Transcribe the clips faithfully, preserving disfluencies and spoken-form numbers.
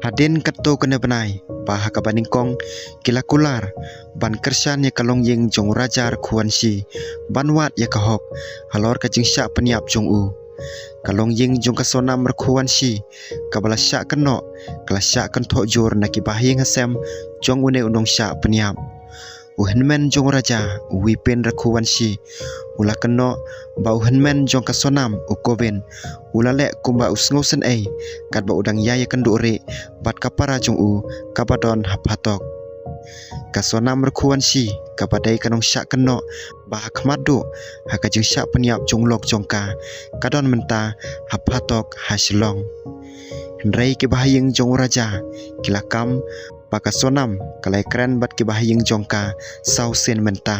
Hadien katto katne bnai ba ha kaba nyngkong ki la kular ban kyrshan ïa ka longïing jong u Raja Rukhuwanshi ban wad ïa ka hok halor ka jingshah pynïap jong u. Ka longïing jong ka Sonam Rukhuwanshi kaba la shah kynnoh ka la shah kynthoh jur na ki bahaïing hasem jong une u nongshah pynïap. U hynmen jong u Raja, u Vipin Rukhuwanshi, u la kynnoh ba u hynmen jong ka Sonam, u Kovind, u la leh kumba u sngewsynei katba u dang ïai ïakynduh rieh bad ka para jong u kaba don ha Phatok. Ka Sonam Rukhuwanshi kaba dei ka nongshah kynnoh ba ha khmat duh ha ka jingshah pynïap jong u lok jong ka, ka don mynta ha Phatok ha Shillong. Hynrei ki bahaïing jong u Raja ki la kam ba ka Sonam ka la ïakren bad ki bahaïing jong ka saw sien mynta.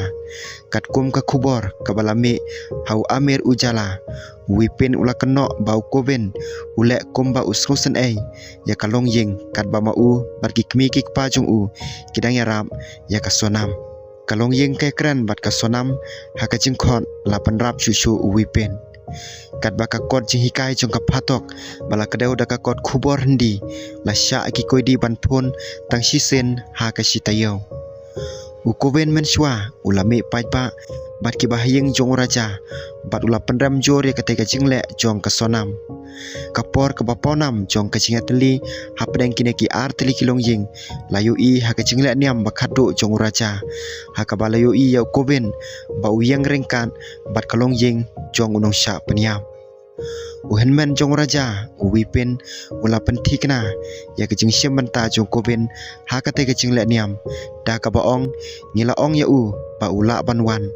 Katkum ka khubor kaba la mih ha u Amir Ujala, u Vipin u la kynnoh ba u Kovind u leh kumba u sngewsynei ïa ka longïing katba ma u bad ki kmie ki kpa jong u ki dang ïarap ïa ka Sonam. Ka longïing ka ïakren bad ka Sonam ha ka jingkhot la pynrap shuh shuh u Vipin. Katba ka kot jinghikai jong ka Phatok ba la kdew da ka kot khubor Hindi la shah ïa ki koidi ban phone tang shisien ha ka shi taïew. U Kovind mynshuwa u la mih paidbah bad ki bahaïing jong u Raja bad u la pynrem jur ïa katei ka jingleh jong ka Sonam. Ka por kaba pawnam jong ka jingïatylli hapdeng kine ki ar tylli ki longïing la ïohi ha ka jingleh niam ba khatduh jong u Raja, ha kaba la ïohi ïa u Kovind ba u ïeng ryngkat bad ka longïing jong u nongshah pynïap. U hynmen jong u Raja, u Vipin, u la pynthikna ïa ka jingshim bynta jong u Kovind ha katei ka jingleh niam da kaba ong, ngi la ong ïa u ba u lah ban wan.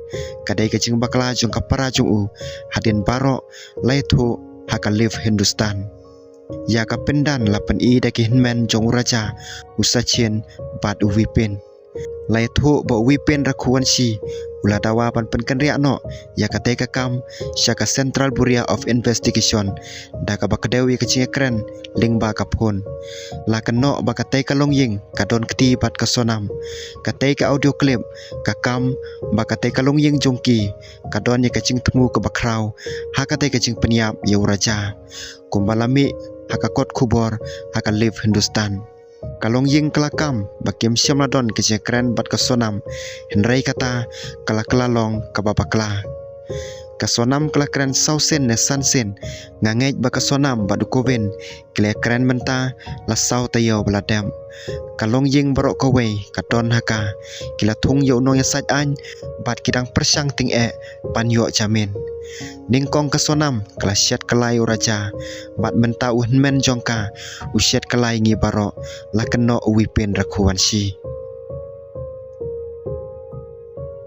Ka dei ka jingbakla jong ka para jong u, hadien baroh la ïathuh ha ka Live Hindustan. Ïa ka pyndan la pyni da ki hynmen jong u Raja, u Sachin bad u Vipin. La ïathuh ba u Vipin Rukhuwanshi u la dawa ban pynkynriah noh ïa katei ka kam sha ka Central Bureau of Investigation da kaba kdew ïa ka jingïakren lyngba ka phone. La kynnoh ba katei ka longïing ka don kti bad ka Sonam. Katei ka audio clip ka kam ba katei ka longïing jong ki ka don ïa ka jingthmu kaba khraw ha katei ka jingpynïap ïa u Raja, kumba la mih ha ka kot khubor ha ka Live Hindustan. Ka longïing ka la kam ba kim shym la don ka jingïakren bad ka Sonam, hynrei kata ka la kylla long kaba bakla. Ka Sonam ka la kren saw sien ne san sien. Nga ngeit ba ka Sonam bad u Kovind ki la ïakren mynta la saw taïew ba la dep. Ka longïing baroh kawei ka don ha ka, ki la thung ïa u nongïasaid aiñ bad ki dang pyrshang tyngeh ban ïoh jamin. Nyngkong ka Sonam ka la shet kylla ïa u Raja bad mynta u hynmen jong ka u shet kylla ïa ngi baroh, la kynnoh u Vipin Rukhuwanshi.